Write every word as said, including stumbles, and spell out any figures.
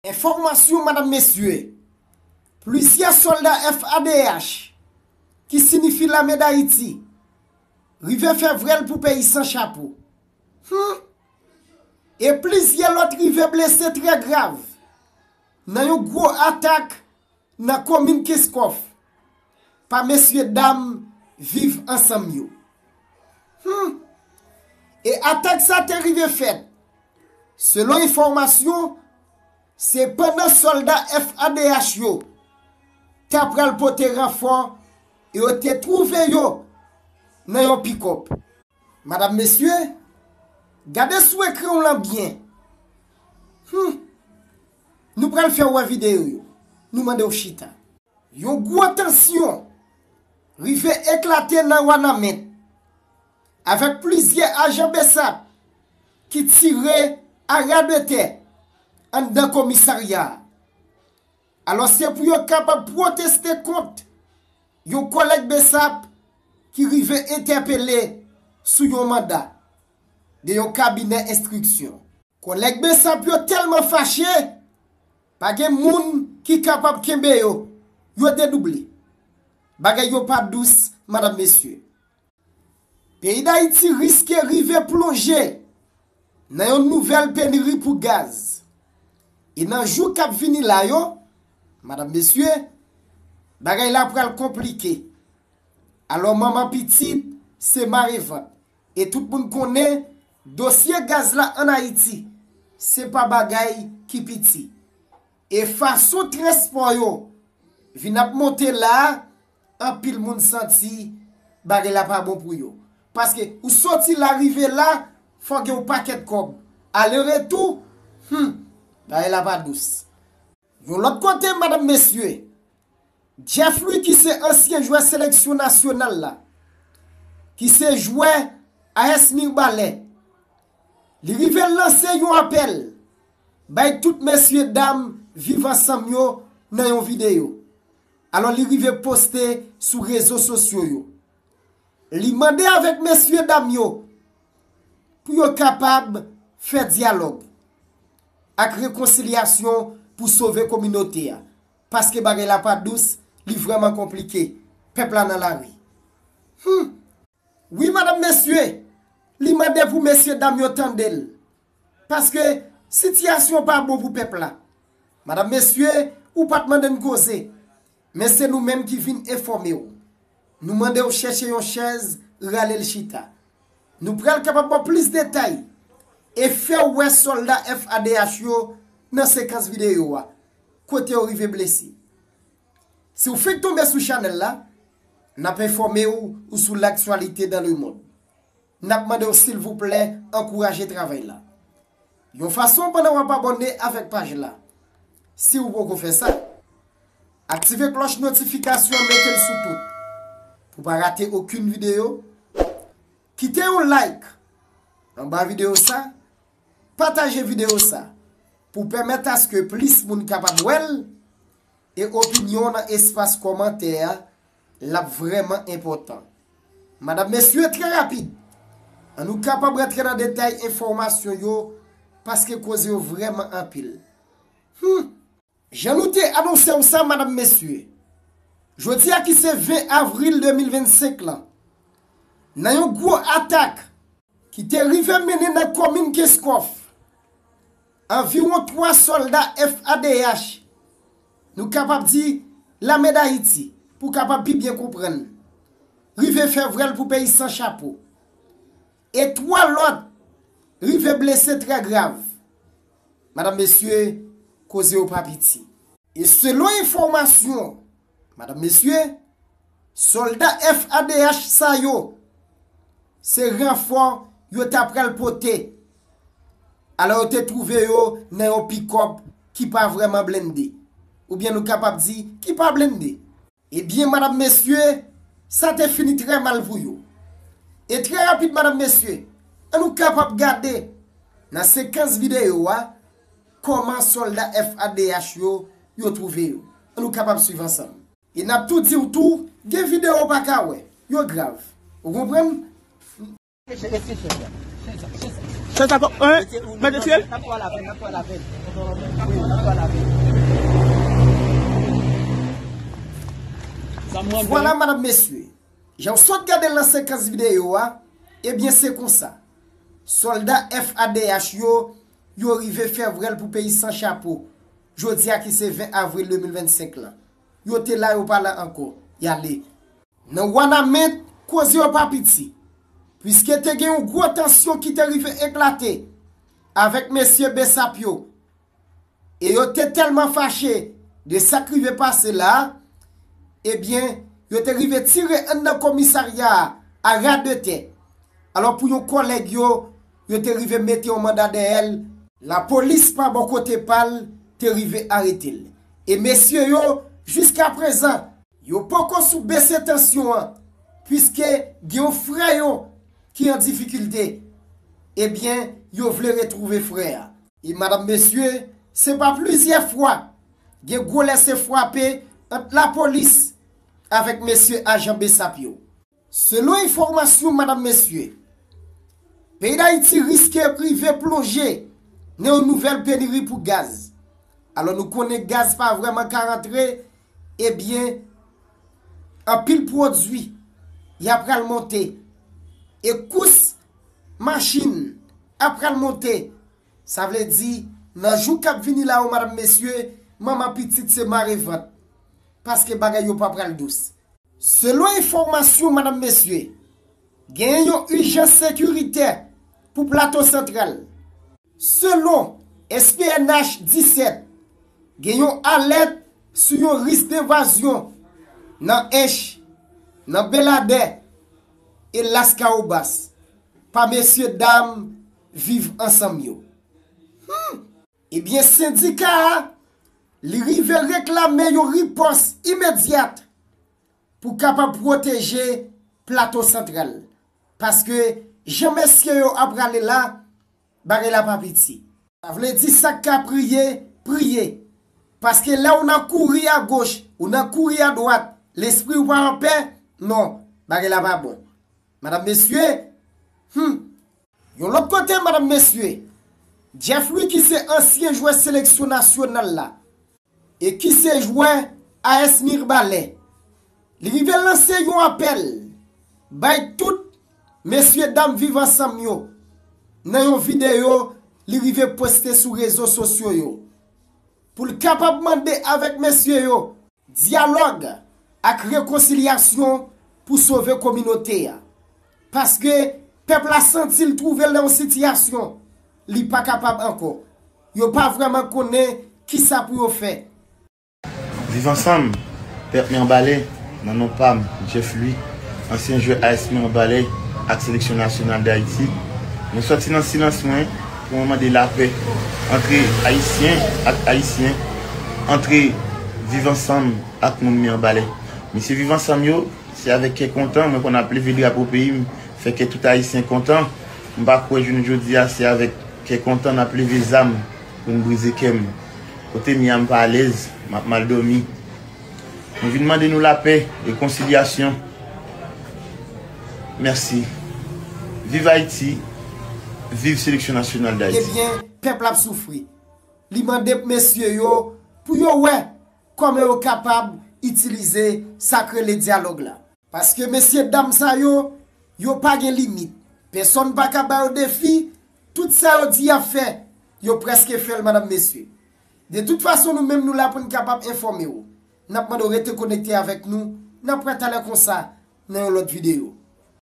Enfòmasyon, madanm, mesye, plizyè sòlda F A D H, ki siyifi Lame Dayiti, rive fè vrèl pou peyi san chapo. Hmm. E plizyè lòt rive blese trè grav nan yon gwo atak nan komin Kenskòf pa mesye dam Viv Ansanm yo. Hmm. E atak sa te rive fèt, selon enfòmasyon, se pandan sòlda F A D H yo ta pral pote ranfò e yo te twouve yo nan yon pikòp. Madanm, mesye, gade sou ekran w lan byen. Hmm. Nou pral fè w wè videyo yo. Nou mande w chita. Yon gwo tansyon rive eklate nan Wanament, avèk plizyè ajan BSAP ki tire aradetè anndan komisarya a. Alò, se pou yo kapab pwoteste kont yon kòlèg BSAP ki rive entèpele sou yon manda de yon kabinè enstriksyon. Kòlèg BSAP yo tèlman fache, pa gen moun ki kapab kenbe yo. Yo dedouble. Bagay yo pa dous, madanm, mesye. Peyi Dayiti riske rive plonje nan yon nouvèl peniri pou gaz. E nan jou k ap vini la yo, madanm, mesye, bagay la pral konplike. Alò, manman pitit se mare vant. E tout moun konnen dosye gaz la ann Ayiti, se pa bagay ki piti. E fason transpò yo vin ap monte la a, anpil moun santi bagay la pa bon pou yo. Paske ou soti la rive la, fò gen yon pakèt kòb. Ale retou, hmm, bagay la pa dous. Yon lòt kote, madanm, mesye, Jeff Louis, ki se ansyen jwè seleksyon nasyonal la, ki se jwè A S Mirbalè, li rive lanse yon apèl bay tout mesye dam Viv Ansanm yo nan yon videyo. Alò, li rive poste sou rezo sosyo yo. Li mande avèk mesye dam yo pou yo kapab fè dyalòg ak rekonsilyasyon pou sove kominote a. Paske bagay la pa dous, li vrèman konplike. Pèp la nan lari. Hmm. Wi, madanm, mesye, li mande pou mesye dam yo tande l. Paske sitiyasyon pa bon pou pèp la. Madanm, mesye, ou pa t mande n koze. Men se nou menm ki vin enfòme w. Nou mande w chèche yon chèz, rale l chita. Nou pral kapab ba w plis detay e fè w wè sòlda F A D H yo nan sekans videyo a, kote yo rive blese. Si w fenk tonbe sou chanèl la, n ap enfòme w ou sou l'actualité dans le monde. N ap mande w, silvouplè, ankouraje travay la yon fason pandan w ap abòne avèk paj la, si w poko fè sa. Aktive klòch notifikasyon an, mete l sou tout, pou w pa rate okenn videyo. Kite yon like anba videyo sa, pataje videyo sa, pou pèmèt aske plis moun kapab wè l. E opinyon w nan espas kòmantè a, l ap vrèman enpòtan. Madanm, mesye, trè rapid, an nou kapab rantre nan detay enfòmasyon yo, paske koze yo vrèman anpil. Hmm. Jan nou te anonse w sa, madanm, mesye, jodi a ki se ven avril de mil vennsenk lan, nan yon gwo atak ki te rive mennen nan komin Kenskòf, anviwon twa sòlda F A D H, nou kapab di Lame Dayiti, pou kapab pi byen konprann, rive fè vrèl pou peyi san chapo. E twa lòt rive blese trè grav. Madanm, mesye, koze yo pa piti. E selon enfòmasyon, madanm, mesye, sòlda F A D H sa yo, se ranfò yo ta pral pote. Alò, yo te twouve yo nan yon pikòp ki pa vrèman blende. Oubyen nou kapab di, ki pa blende. Ebyen, madanm, mesye, sa te fini trè mal pou yo. E trè rapid, madanm, mesye, an nou kapab gade nan sekans videyo a kòman sòlda F A D H yo, yo twouve yo. An nou kapab swiv ansanm. E n ap tou di w tou, gen videyo w pa ka wè. Yo grav. Ou konprann? Chèz sa kòk, hein? Mèt retire l? N ap pale avè l, n ap pale avè l. Wi, n ap pale avè l. Vwala, madanm, mesye. Jan w sot gade l nan sekans videyo a, ebyen, se konsa. Sòlda F A D H yo, yo rive fè vrèl pou peyi san chapo. Jodi a ki se ven avril de mil vennsenk lan. Yo te la, yo pa la ankò. Y ale. Nan Wanament, koze yo pa piti. Piske te gen yon gwo tansyon ki te rive eklate avèk mesye Besap yo. E yo te tèlman fache de sa k rive pase la, ebyen, yo te rive tire anndan komisarya a, a ra de tè. Alò, pou yon kòlèg yo, yo te rive mete yon manda dèyè l. Lapolis pa bò kote pa l te rive arete l. E mesye yo, jiskaprezan, yo poko sou bese tansyon an, piske gen yon frè yo ki an difikilte. Ebyen, yo vle retwouve frè a. E madanm, mesye, se pa plizyè fwa gen gwo lese frape ant lapolis avèk mesye ajan Besap yo. Selon enfòmasyon, madanm, mesye, peyi Dayiti riske rive plonje nan yon nouvèl peniri pou gaz. Alò, nou konnen gaz pa vrèman ka rantre, ebyen, anpil pwodui, y ap pral monte. E kous machin ap pral monte. Sa vle di, nan jou k ap vini la yo, madanm, mesye, manman pitit se mare vant. Paske bagay yo pa pral dous. Selon enfòmasyon, madanm, mesye, genyen yon ijans sekiritè pou Plato Santral. Selon S P N H disèt, gen yon alèt sou yon risk denvazyon nan Ench, nan Beladè e Laskawobas pa mesye dam Viv Ansanm yo. Hmm! Ebyen, sendika a, li rive reklame yon ripòs imedyat pou kapab pwoteje Plato Santral. Paske jan mesye yo ap prale la, bagay la pa piti. Sa vle di sa k ka priye, priye. Paske lè w nan kouri agoch, ou nan kouri adwat, lespri w pa anpè, non, bagay la pa bon. Madanm, mesye, hmm. Yon lòt kote, madanm, mesye, Jeff Louis ki se ansyen jwè seleksyon nasyonal la, e ki se jwè A S Mirbalè, li rive lanse yon apèl bay tout mesye dam Viv Ansanm yo nan yon videyo li rive poste sou rezo sosyo yo pou l kapab mande avèk mesye yo dyalòg ak rekonsilyasyon pou sove kominote a. Paske pèp la santi l twouve l nan yon sitiyasyon li pa kapab ankò. Yo pa vrèman konnen kisa pou yo fè. Viv Ansanm, pèp Mibalè, nan non pa m, Jeff Louis, ansyen jwè A S Mibalè ak seleksyon nasyonal Dayiti, mwen sòti nan silans mwen pou mwen mande lapè antre Ayisyen ak Ayisyen, antre Viv Ansanm ak moun Mibalè. Mesye Viv Ansanm yo, se avèk kè kontan mwen konn ap leve drapo peyi m, fè kè tout Ayisyen kontan. M pa kwè jounen jodi a se avèk kè kontan n ap leve zam pou n brize kè m. Kote m ye a m pa alèz, m ap mal dòmi. Mwen vin mande nou lapè, rekonsilyasyon. Mèsi. Viv Ayiti, viv seleksyon nasyonal Dayiti. Ebyen, pèp la ap soufri. Li mande mesye yo pou yo wè kòman yo kapab itilize sa k rele dyalòg la. Paske mesye dam sa yo, yo pa gen limit. Pèsonn pa ka ba yo defi, tout sa yo di y ap fè, yo prèske fè l, madanm, mesye. De tout fason, nou menm nou la pou n kapab enfòme w. N ap mande w rete konekte avèk nou, n ap wè talè konsa nan yon lòt videyo.